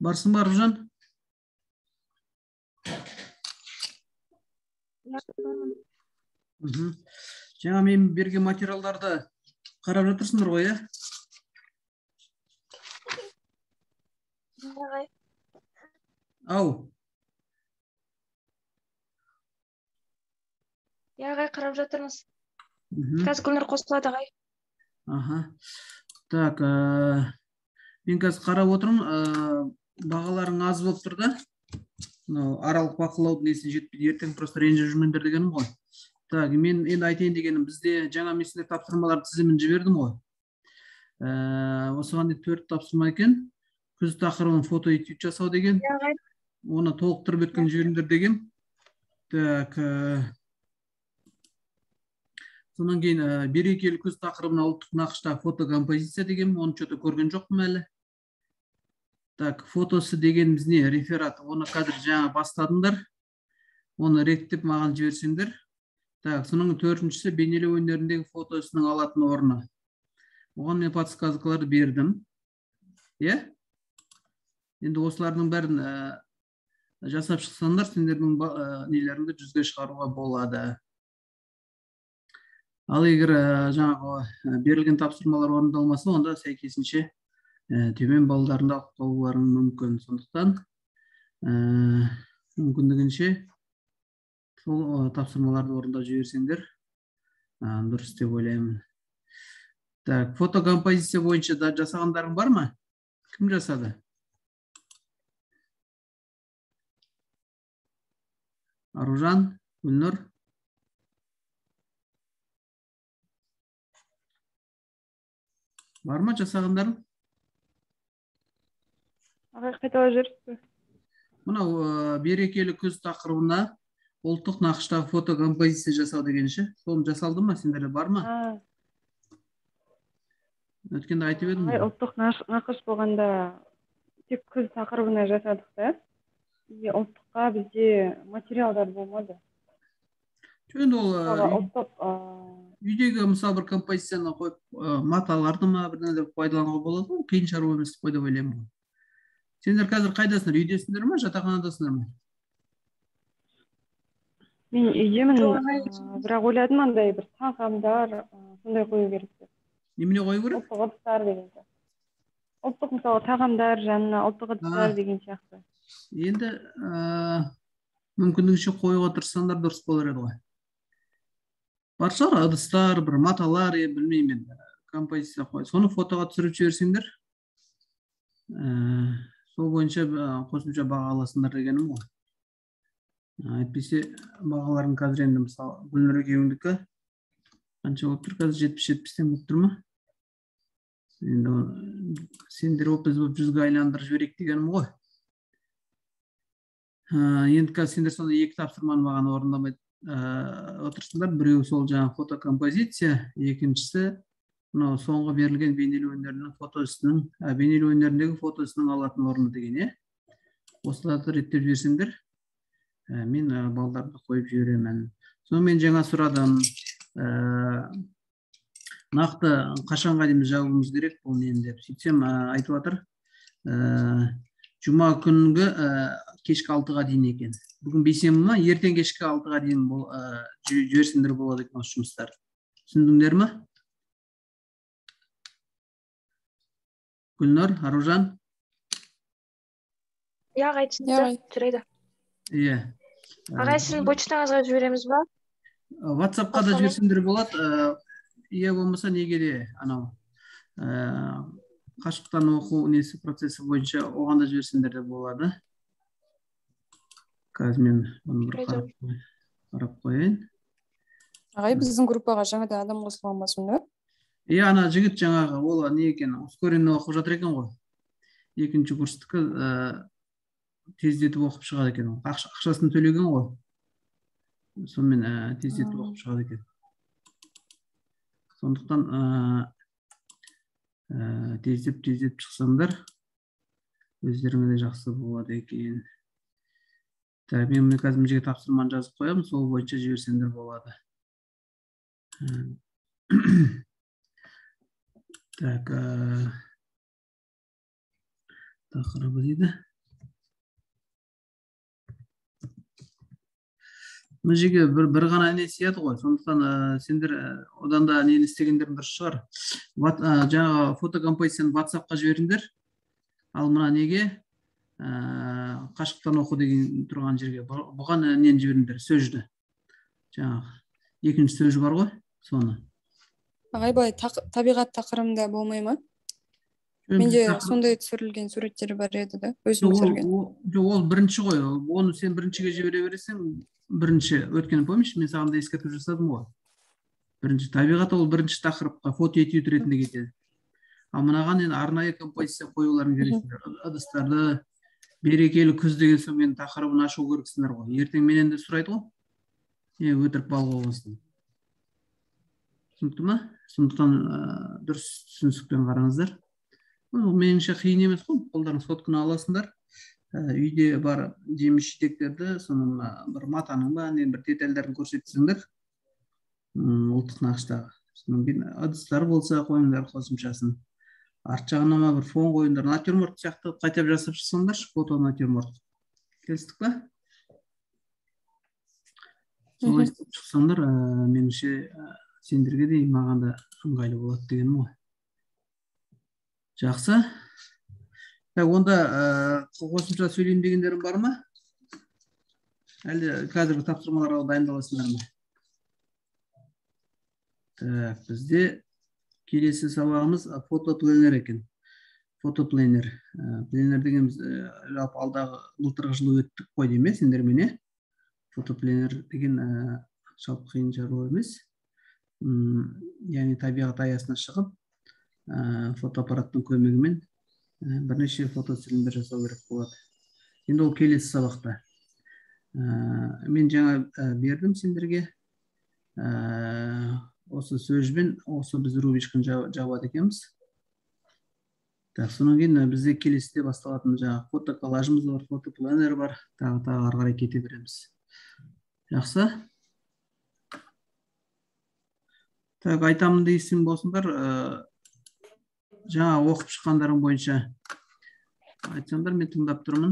Барсың ба, Аружан? Жаңа мен берген материалдарды қарап жатырсыңдар ғой, иә? Ау. Иә, ағай, қарап жатырмыз. Қазір Гүлнұр қосылады, ағай. Аха. Так, мен қазір қарап отырмын, бағаларың аз болып тұр да. Мынау аралық бақылаудың несіне жетпейді, ертең просто ренжіп жүрмеңдер дегенім ғой. Так, мен енді айтайын дегенім, бізде жаңа мен сіздерге тапсырмалар тізімін жібердім ғой. Осыған дейін 4 тапсырма екен. Күз тақырыбын фото этюд жасау деген. Оны толықтырып өткен жіберіңдер деген. Так, содан кейін берекелі күз тақырыбына ұлттық нақышта фотокомпозиция деген, оны что-то көрген жоқпын әлі. Так, фотосы дегеніміз не? Реферат. Оны қазір жаңа бастадыңдар. Оны реттеп маған жіберсеңдер. Так, соның төртіншісі бейнелеу өнеріндегі фотосының алатын орны. Оған мен подсказкаларды бердім. Иә? Енді осылардың бәрін жасап шықсаңдар, сендердің нелеріңді жүзге шығаруға болады. Ал егер жаңағы берілген тапсырмалар орындалмаса, онда сәйкесінше төмен баллдарында алып қалуларың мүмкін. Сондықтан мүмкіндігінше сол тапсырмаларды орындап жіберсеңдер дұрыс деп ойлаймын. Так, фотокомпозиция бойынша да жасағандарың бар ма? Кім жасады? Аружан, Гүлнұр. Бар ма жасағандарың? Ағай, қайталап жібересіз бе? Мынау берекелі күз тақырыбына ұлттық нақыштағы фотокомпозиция жасау дегенше, соны жасалды ма, сендерде бар ма? Өткенде айтып едім ғой. Ұлттық нақыш болғанда тек күз тақырыбына жасадық та. И ұлттыққа бізде материалдар болмады. Енді ол ұлттық үйдегі мысалы бір композицияны қойып, маталарды ма бірдеңе деп пайдалануға болады ғой, қиын шаруа емес қой деп ойлаймын ғой. Сендер қазір қайдасыңдар? Үйдесіңдер ма, жатақханадасыңдар ма? Мен үйдемін, бірақ ойладым андай бір тағамдар сондай қою керек деп. Немене қою керек? Ұлттық ыдыстар деген сияқты. Ұлттық мысалы тағамдар жанына ұлттық ыдыстар деген сияқты. Енді мүмкіндігінше қоюға тырыссаңдар дұрыс болар еді ғой. Бар шығар ыдыстар, бір маталар, білмеймін енді, композиция қой. Соны фотоға түсіріп жіберсеңдер, сол бойынша қосымша баға аласыңдар дегенім ғой. Әйтпесе бағаларың қазір енді мысалы Гүлнұр екеуіңдікі қанша болып тұр қазір? 70-70-тен болып тұр ма? Енді сендер болып біз болып 100-ге айландырып жіберейік дегенім ғой. Енді қазір сендер сонда екі тапсырманы маған орындамай отырсыңдар. Біреуі сол жаңа фотокомпозиция, екіншісі мынау соңғы берілген бейнелеу өнерінің фотосының, бейнелеу өнеріндегі фотосының алатын орны деген, иә. Осыларды реттеп жіберсеңдер, мен балдарды қойып жіберемін. Сонымен жаңа сұрадым, нақты қашанға дейін жабуымыз керек бұл нені деп. Сөйтсем айтып жатыр, жұма күнгі кешкі 6-ға дейін екен. Бүгін бейсенбі ма? Ертең кешкі 6-ға дейін жіберсеңдер болады екен осы жұмыстар. Түсіндіңдер ме? Гүлнұр, Аружан? Иә, ағай, түсінікті. Жарайды. Иә. Ағай, сіздің почтаңызға жібереміз ба? WhatsApp-қа да жіберсеңдер болады. Иә, болмаса неге де анау қашықтан оқу несі процесі бойынша оған да жіберсеңдер де болады. Қазір мен оны бір қарап қояйын. Ағай, біздің группаға жаңадан адам қосылған ба сонда? Иә, ана жігіт жаңағы, ол не екен, ускоренный оқып жатыр екен ғой. Екінші курстікі тездетіп оқып шығады екен. Ақшасын төлеген ғой. Сонымен тездетіп оқып шығады екен. Сондықтан тездеп шықсаңдар өздеріңе де жақсы болады екен. Так, мен қазір мына жерге тапсырманы жазып қоямын, сол бойынша жіберсеңдер болады. Так, Тақырыбы дейді. Мына жерге бір ғана не сияды ғой, сондықтан сендер одан да нені істегендерің дұрыс шығар. Жаңағы фотокомпозицияны WhatsApp-қа жіберіңдер. Ал мына неге қашықтан оқу деген тұрған жерге бұған нені жіберіңдер, сөзді. Жаңағы екінші сөзі бар ғой, соны. Ағай, былай табиғат тақырыбында болмай ма? Менде сондай түсірілген суреттер бар еді да, өзім түсірген. Жоқ, ол бірінші ғой. Оны сен біріншіге жібере бересің. Бірінші, өткені помнишь, мен саған да ескерту жасадым ғой. Бірінші табиғат ол бірінші тақырыпқа фото этюд ретінде кетеді. Ал мынаған енді арнайы композиция қоюларың керексіңдер. Ыдыстарды берекелі күз деген соң мен тақырыбын ашу керексіңдер ғой. Ертең менен де сұрайды ғой. Өтірік бал болсын. Түсінікті ма? Сондықтан дұрыс түсіністікпен қараңыздар. Ол меніңше қиын емес қой. Қолдарың сотканы аласыңдар. Үйде бар жеміс жидектерді, соны мына бір матаның ба, не бір детальдарын көрсетсеңдер, ұлттық нақыштағы. Содан кейін ыдыстар болса қойыңдар қосымшасын. Арт жағына ма бір фон қойыңдар. Натюрморт сияқты қайтап жасап шықсаңдаршы, фото натюрморт. Келістік па? Солай істеп шықсаңдар, меніңше сендерге де, маған да ыңғайлы болады дегенім ғой. Жақсы. Так, онда қосымша сөйлеймін дегендерің бар ма? Әлде қазіргі тапсырмаларға дайындаласыңдар ма? Так, бізде келесі сабағымыз фотопленер екен. Фотопленер. Пленер дегеніміз жалпы алдағы былтырғы жылы өттік қой деймін, сендермен, е? Фотопленер деген жалпы қиын шаруа емес. Яғни табиғат аясына шығып, фотоаппараттың көмегімен бірнеше фотосүрімдер жасау керек болады. Енді ол келесі сабақта. Мен жаңа бердім сендерге. Осы сөзбен осы біз рубриканы жабады екенбіз. Так, содан кейін бізде келесіде басталатын жаңа фотоколлажымыз бар, фотопленер бар, тағы ары қарай кете береміз. Жақсы. Так, айтамын дейсің болсыңдар, жаңа оқып шыққандарың бойынша айтсаңдар, мен тыңдап тұрмын.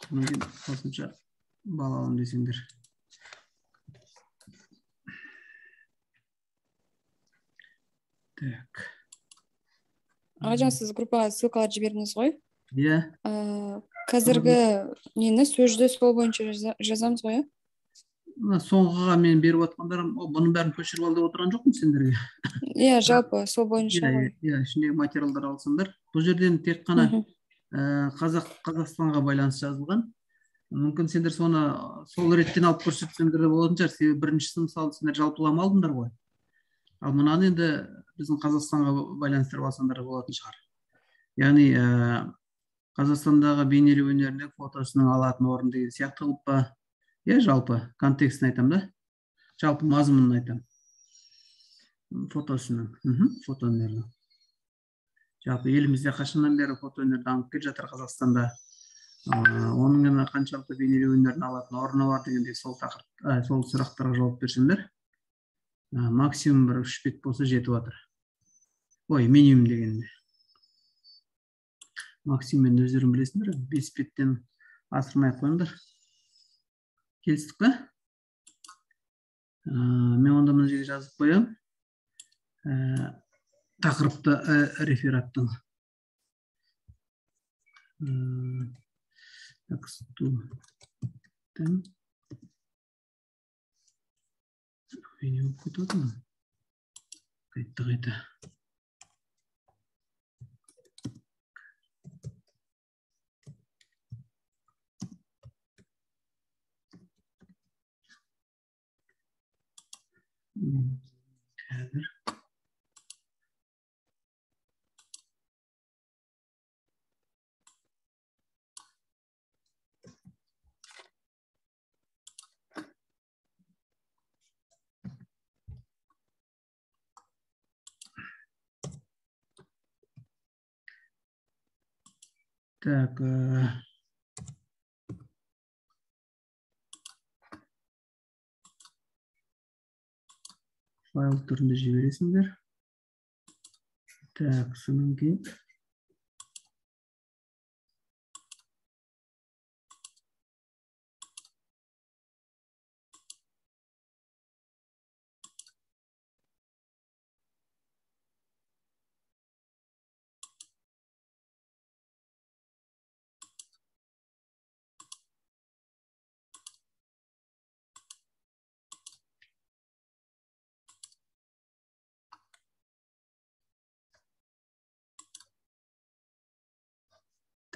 Содан кейін қосымша бал аламын десеңдер. Так. Ағажан, сіз группаға ссылкалар жібердіңіз ғой? Иә. Қазіргі нені сөзді сол бойынша жазамыз ғой, иә? Мына соңғыға мен беріп отқандарым, бұның бәрін көшіріп ал деп отырған жоқпын сендерге. Иә, жалпы сол бойынша ғой. Иә, ішіндегі материалдар алсаңдар. Бұл жерден тек қана Қазақстанға байланысты жазылған. Мүмкін сендер соны сол реттен алып көрсетсеңдер де болатын шығар. Себебі біріншісін мысалы сендер жалпылама алдыңдар ғой. Ал мынаны енді біздің Қазақстанға байланыстырып алсаңдар болатын шығар. Яғни Қазақстандағы бейнелеу өнеріндегі фотосының алатын орны деген сияқты қылып па? Иә, жалпы контекстін айтам да. Жалпы мазмұнын айтам. Фотосының, фотоөнерінің. Жалпы елімізде қашаннан бері фотоөнер дамып келе жатыр Қазақстанда. Оның енді қаншалықты бейнелеу өнерін алатын орны бар дегендей сол тақырып, сол сұрақтарға жауап берсеңдер. Максимум бір 3 бет болса жетіп жатыр. Ой, минимум дегенде. Максимум енді өздерің білесіңдер, 5 беттен асырмай қойыңдар. Келістік пе? Мен онда мына жерге жазып қоямын. Тақырыпты рефераттың. Так, не болып кетіп жатыр? Қайта. Қазір. Так, файл түрінде жібересіңдер. Так, содан кейін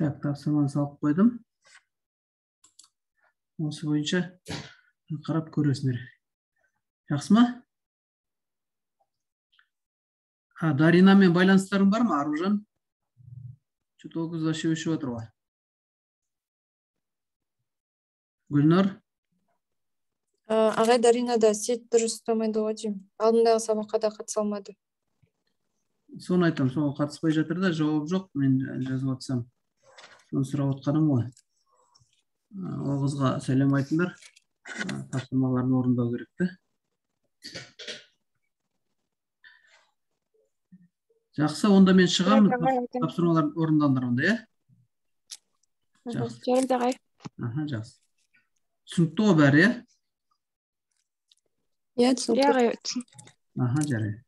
Так, тапсырманы салып қойдым. Осы бойынша қарап көресіңдер. Жақсы ма? Даринамен байланыстарың бар ма, Аружан? Что-то ол қыз вообще өшіп отыр ғой. Гүлнұр? Ағай, Даринада сеть дұрыс ұстамайды ғой деймін. Алдындағы сабаққа да қатыса алмады. Соны айтамын, соған қатыспай жатыр да, жауап жоқ, мен жазып жатсам. Соны сұрап отқаным ғой. Ол қызға сәлем айтыңдар. Тапсырмаларын орындау керек те. Жақсы, онда мен шығамын. Тапсырмаларын орындаңдар онда, иә? Жақсы. Жарайды, ағай. Аха, жақсы. Түсінікті ғой бәрі, иә? Иә, түсінікті. Иә, ағай, түсінікті. Аха, жарайды.